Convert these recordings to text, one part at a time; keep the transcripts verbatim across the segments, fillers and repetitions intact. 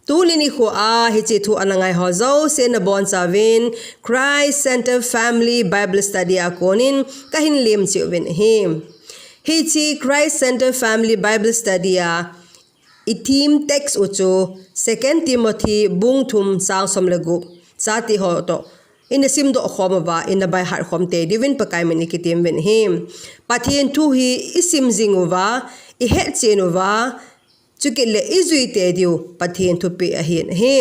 Tuni nikho a hiche thu ana ngai ho jouse nabonchauvin Christ Center Family Bible Study a konin kahin lemcheh uvin ahi. Hiche Christ Center Family Bible Study a i theme text u chu Second Timothy bung thum chang som le gup, chate ho toh ina simdoh khom uva, ina baihat khom tei diuvin Pakai min i kitem uvin ahi. Pathen thu hi i sim jing uva, i hetchen uva, chukit le i jui tei diu Pathen thupeh ahin ahi.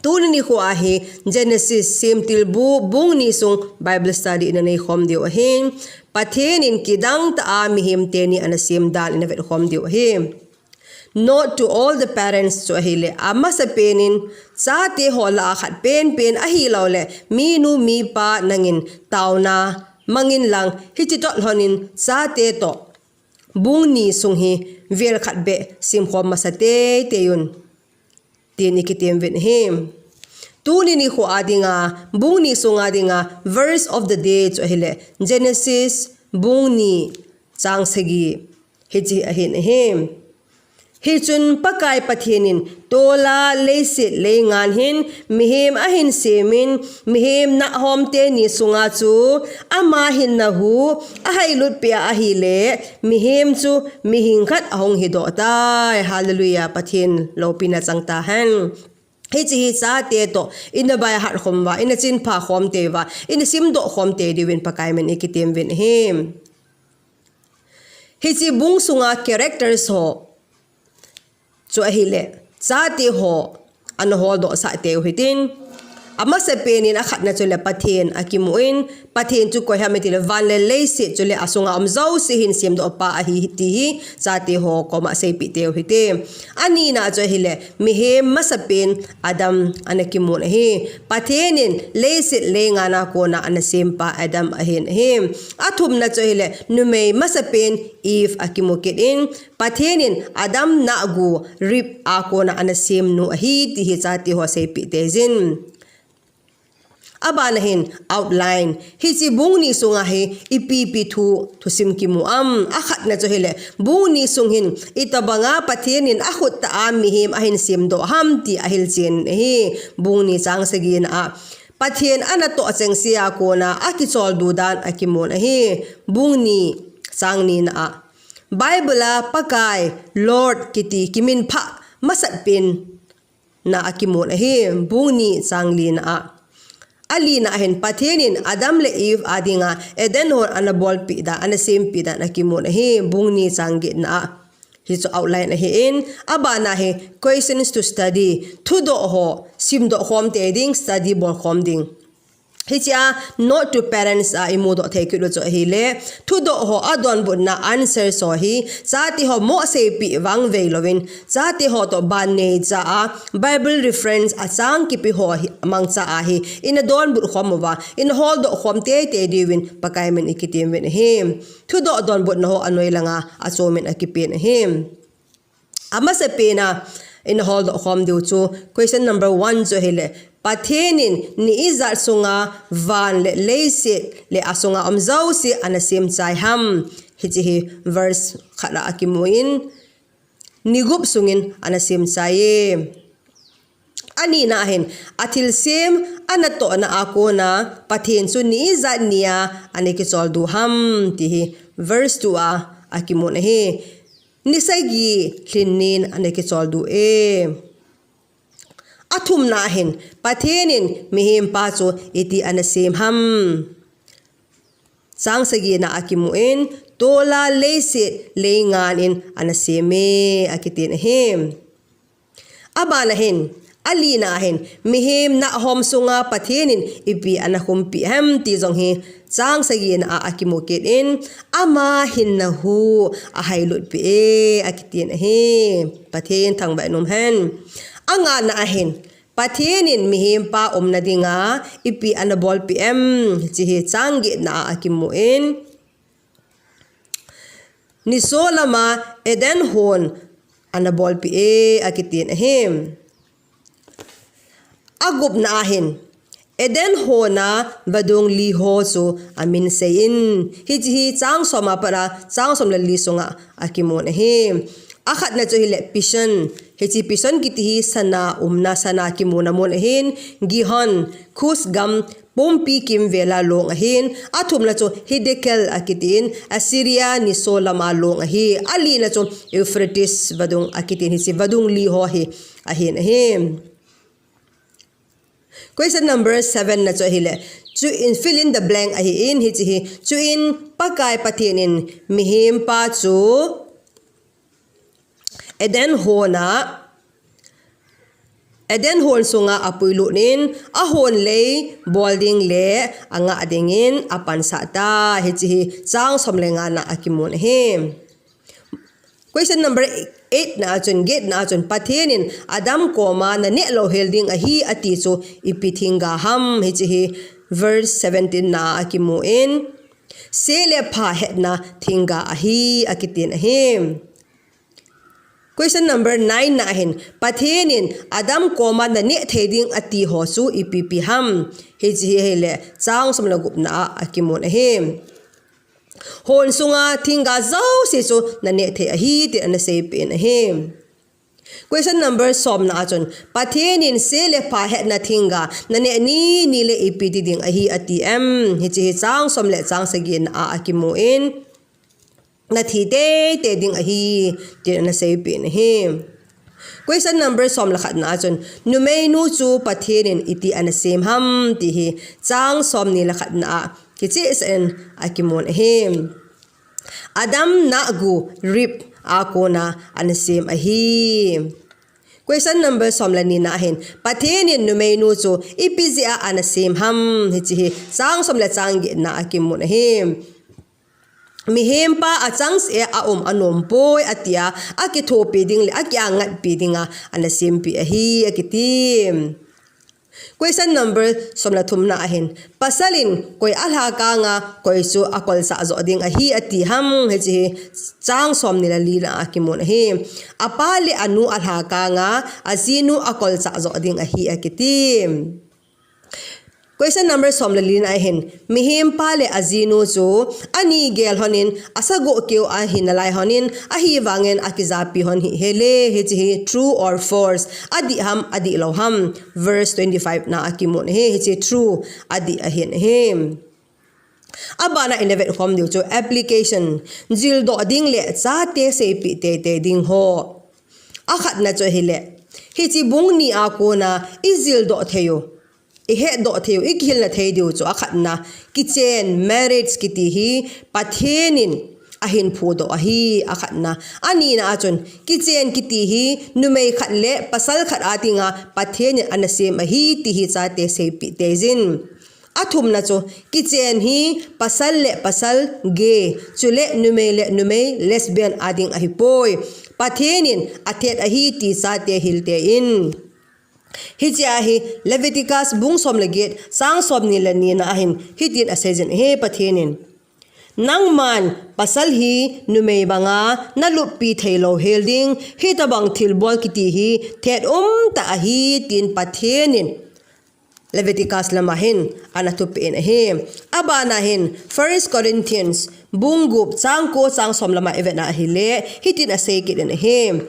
Tuni nikho a hi Genesis semtil bu bung ni sung Bible study ina nei khom diu ahin. Pathen in kidang tah a mihem teni ana sem dan ina vet khom diu ahi. Note to all the parents chu ahile, amasapen in chate ho lah a khat penpen ahilouleh minu mipa nangin taona mangin lang, hiche toh lhon in chate toh bung ni sung hi vel khat beh simkhom masa teitei un, tin i kitem uvin ahi. Tuni nikho a dinga, bung ni sunga dinga verse of the day chu ahile, Genesis bung ni chang sagi, hiche ahin ahi. Hichun Pakai Pathen in tol a leiset leingan hin mihem ahin semin, mihem nahhom teni sunga chu ama hinna hu ahailut peh a ahile, mihem chu mihing khat ahung hidoh tai. Hallelujah, Pathen loupina chang tahen. Hiche hi chate toh ina baihat khom uva, ina chinpha khom tei uva, ina simdoh khom tei diuvin Pakai min i kitem uvin ahi. Hiche bung sunga characters ho chu ahile, chate ho ana holdoh sah teu hitin. Amasapen in akhatna chule Pathen akimun, Pathen chu koi ham itile van le leiset chule asunga um jouse hin semdoh pa ahi ti hi chate ho koma seipeh teu hite. Anina chu ahile, mihem masapen Adam ana kimun ahi. Pathen in leiset leingan a kona ana sem pa Adam ahin ahi. Athumna chu ahile, numei masapen Eve akimu kit in, Pathen in Adam nahgu rib a kona ana sem nu ahi ti hi chate ho seipeh teijin. Abana hin outline. Hiche bung ni sunga hi ipi ipi thu, thusim kimu am? Akhatna chu ahile, bung ni sung hin itobanga Pathen in akhut tah a mihem ahin semdoh ham ti ahilchen ahi. Bung ni chang sagina a Pathen anatoh chengse a kona akicholdo dan akimun ahi. Bung ni chang nina a Bible a Pakai, Lord kiti kiminphah masatpen na akimun ahi. Bung ni chang lina a, alina a hin Pathen in Adam le Eve a dinga Eden hon ana bolpeh dan, ana sempeh dan akimun ahi. Bung ni chang getna a, hichu outline ahin, abana hi questions to study, thudoh ho simdoh khom tei ding, study bol khom ding. Hichea note to parents a imudoh thei kit u chu ahile, thudoh ho adonbutna answer ho hi chate ho moh seipeh vangvei louvin, chate ho toh ban neicha a Bible reference achang kipe ho hi mangcha a hi ina donbut khom uva, ina holdoh khom teitei diuvin Pakai min i kitem uvin ahi. Thudoh donbutna ho anoi langa achomin akipen ahi. Amasapen a ina holdoh khom diu chu question number one chu ahile, Pathen in ni ijat sunga van le leiset le asunga um jouse ana sem chai ham? Hiche hi verse khat a akimun, ni gup sungin ana sem chai e. Anina a hin, athilsem anatohna a kona Pathen chu ni ijat nia ana kicholdo ham ti hi verse two a akimun ahi. Ni sagi lhin nin ana kicholdo e. Athumna a hin, Pathen in mihem pa chu iti ana sem ham? Chang sagina a akimun, tol a leiset leingan in ana sem e, akitin ahi. Abana hin, alina a hin, mihem nahhom sunga Pathen in ipi ana khumpeh ham ti jong hi chang sagina a akimu kit in, ama hinna hu ahailut peh e, akitin ahi. Pathen thangvah in um hen. Angana a hin, Pathen in mihem pa umna dinga ipi ana bolpeh em? Hiche hi chang getna a akimun, nisolam a Eden hon ana bolpeh e, akitin ahi. Agupna a hin, Eden hon a vadung li ho chu amin seiyin. Hiche hi chang som a pat a chang som le li sunga akimun ahi. Akhatna chu ahile Pison. Hiche Pison kiti hi sana umna, sana kimuna mun ahin, Gihon, Kush gam pumpi kimvela long ahin, athumna chu Hiddekel akitin, Assyria nisolam a long ahi, alina chu Euphrates vadung akitin, hiche vadung li ho hi ahin ahi. Question number seven na chu ahile, chuin fill in the blank ahin, hiche hi, chuin Pakai Pathen in mihem pa chu Eden hon a, Eden hon sunga apuilut in, ahon lei bol ding le angah dingin apansah tai. Hiche hi chang som le nga na akimun ahi. Question number eight na achun, get na achun, Pathen in Adam koma naneh louhel ding ahi ati chu ipi thingga ham? Hiche hi verse seventeen na akimun, se le pha hetna thingga ahi akitin ahi. Question number nine na ahin, Pathen in Adam koma naneh thei ding ati ho chu ipi pi ham? Hiche hi ahile chang som le gup na a akimun ahi. Hon sunga thingga jouse chu naneh thei ahi, tin ana seipeh in ahi. Question number som na achun, Pathen in se le pha hetna thingga naneh ni ni le ipi ti ding ahi ati em? Hiche hi chang som le chang sagi na a akimun, nathi teitei ding ahi, tin ana seipeh in ahi. Question number som le khat na achun, numeinu chu Pathen in iti ana sem ham ti hi chang som ni le khat na a kichehsah in akimun ahi. Adam nahgu rib a kona ana sem ahi. Question number som le ni na ahin, Pathen in numeinu chu ipi jeh a ana sem ham? Hiche hi chang som le chang get na akimun ahi. Mihem pa achangseh a um anom poi atia akithopi ding le akiangatpi dinga ana sempeh ahi akiti. Question number som le thum na ahin, pasal in koi alhakang a, koi chu akolchah joh ding ahi ati ham? Hiche hi chang som ni le li na akimun ahi. Apa le anu alhakang a, ajinu akolchah joh ding ahi akiti. Question number som le li na ahin, mihem pa le ajinu chu ani gel lhonin, asagoh keu ahi nalai lhonin, ahivangin akijapi lhon hih hen le, hiche hi true or false, adih ham, adih lou ham? Verse twenty-five na akimun ahi, hiche true, adih ahin ahi. Abana ina vetkhom diu chu application, jildoh ding le chate seipeh teitei ding ho. Akhatna chu ahile, hiche bung ni a kona ijildoh thei u, ihetdoh thei u, ikihilna thei diu chu akhatna, kichen, marriage kiti hi Pathen in ahin phudoh ahi, akhatna. Anina achun, kichen kiti hi numei khat le pasal khat a dinga Pathen in ana sem ahi ti hi chate seipeh teijin. Athumna chu, kichen hi pasal le pasal, gay, chule numei le numei, lesbian a ding ahipoi. Pathen in athet ahi ti chate hil tein. Hiche a hi Leviticus bung som le get, chang som ni le ni na ahin, hitin aseijin ahi Pathen in, nangman pasal hi numei banga naluppi thei louhel ding, hitobang thilbol kiti hi thet umtah ahi, tin Pathen in Leviticus lama hin ana thupeh in ahi. Abana hin First Corinthians bung gup chang ko chang som lama ivet na ahile, hitin asei kit in ahi.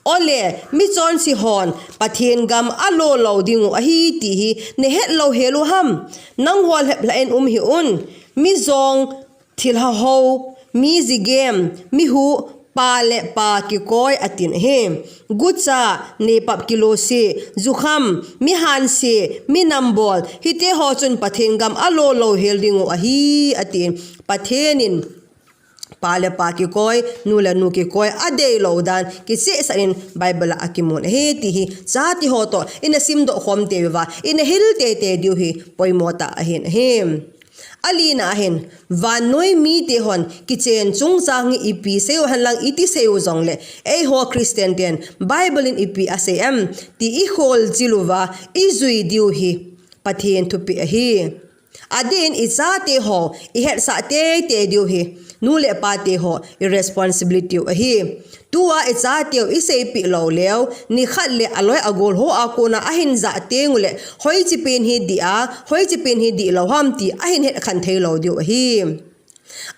Ole, michonse hon Pathen gam alo lou ding u ahi ti hi nahet louhel u ham? Nangho lheplhah in um hih un. Mijong, thilha ho, mi jigem, mi huh, pa le pa kikoi atin ahi. Gucha, neipap kilose, jukham, mi hanse, mi nambol, hite ho chun Pathen gam alo louhel ding u ahi, atin. Pathen in pa le pa kikoi, nu le nu kikoi, adeilou dan kichehsah in Bible a akimun ahi ti hi chate ho toh ina simdoh khom teuva, ina hil teitei diu hi poimo tah ahin ahi. Alina ahin, vannoi mite hon kichen chungchang hi ipi sei u henlang, iti sei u jongle, eiho Christian ten Bible in ipi asei em ti ikholchil uva ijui diu hi Pathen thupeh ahi. Adeh in ichate ho ihetsah teitei diu hi nu le pate ho iresponsibility u ahi. Tua ichateu iseipeh lou leu, nikhat le aloi agol ho a kona ahin jah teng ule, hoiche pen hi dih a, hoiche pen hi dihlou ham ti ahin hetkhen theilou diu ahi.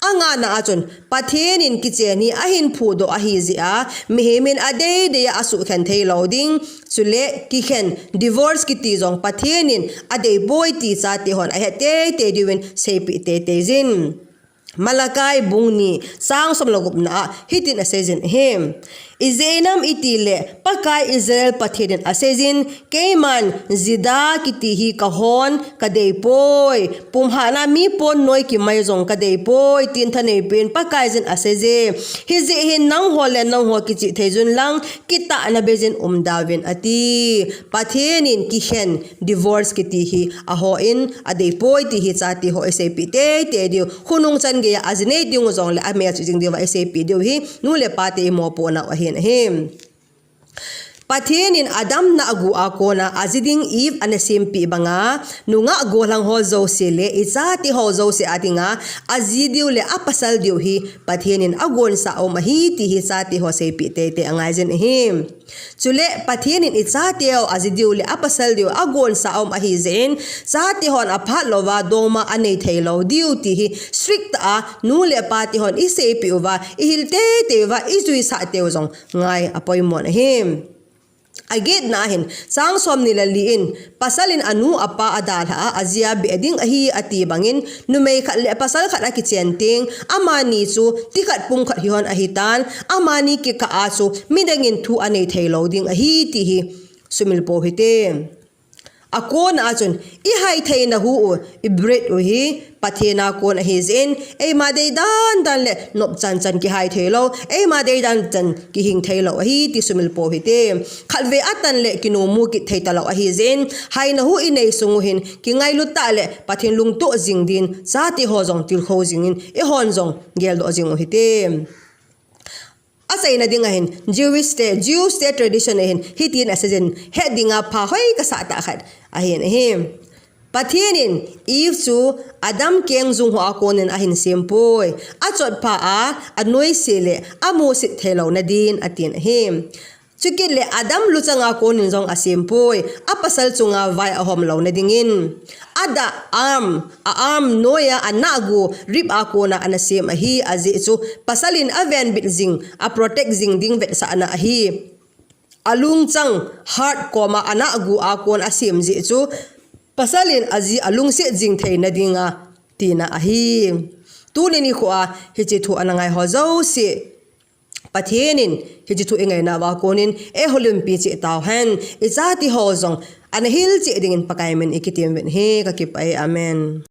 Angana a chun, Pathen in kichen hi ahin phudoh ahi jeh a, mihem in adeidei a asuhkhen thei lou ding, chule kikhen, divorce kiti jong Pathen in adeipoi ti chate hon ahet teitei diuvin seipeh teitei jin. Malachi bung ni chang som le gupna a hitin asei jin ahi. Ijeh inem itile Pakai Israel Pathen in asei jin, keiman Judah kiti hi kahon kadeipoi, pumhatna mi pon noi kimai jong kadeipoi, tin thaneipen Pakaiyin asei je. Hijeh hin nangho le nangho kichihthei jun lang, kitahna beijin umda uvin ati. Pathen in kikhen, divorce kiti hi ahon adeipoi ti hi chate ho iseipeh teitei diu. Khonung chan geiya aji nei ding u jongle amel chu jing diuva iseipeh diu hi nu le pate imopohnau ahin ahi. Pathen in Adam nahgu a kona aji ding Eve ana sempeh banga, nungah gollhang ho jouse le ichate ho jouse a dinga aji diu le apasal diu hi Pathen in agonsah um ahi ti hi chate ho seipeh teitei angaijin ahi. Chule Pathen in ichateu aji diu le apasal diu agonsah um ahi jeh in, chate hon aphat louva dongma anei thei lou diu ti hi strict tah a nu le pate hon iseipeh uva, ihil teitei uva, ijuisah teu jong ngai apoimon ahi. Agetna ahin, chang somni le li in, pasal in anu apa adalhah a, ajia beh ding ahi ati bangin, numei khat le pasal khat akichen teng, amani chu tikhat pumkhat hihon ahitan, amani kikah a chu midang in thu anei thei lou ding ahi ti hi sumil pou hite. Akona a chun, ihaitheina hu u, ibread u hi Pathen a kon ahi jeh in, eima deidan dan le nop chan chan kihai thei lou, eima deidan chan kihing thei lou ahi ti sumil pou hite. Khatvei atan le kinomu kit thei talou ahi jeh in, haina hu inei sung u hin kingailut tah le Pathen lungtoh jing din, chate ho jong tilkhou jingin, eihon jong geldoh jing u hite. Achaina ding ahin, Jewish te, Jews te tradition ahin, hitin asei jin, het dinga pha hoi kasah tah khat ahin ahi. Pathen in Eve chu Adam kengjung ho a konin ahin sempoi. Achotpha a, anoise le amusit thei louna din atin ahi. Chukit le Adam luchang a konin jong asempoi. Apasal chunga vai ahom louna dingin. Ada arm, a arm noiya anahgu rib a kona ana sem ahi ajeh chu. Pasal in avenbit jing, aprotect jing ding vetsahna ahi. Alungchang heart koma anahgu a kon asem jeh chu. Pasal in aji alungset jing theina dinga tina ahi. Tuni nikho a hiche thu ana ngai ho jouse. Pathen in hiche thu ingaina uva konin, eihuhlimpi cheh tauhen, ichate ho jong, ana hilcheh dingin Pakai min ikitem uvin ahi, kakipah e, amen.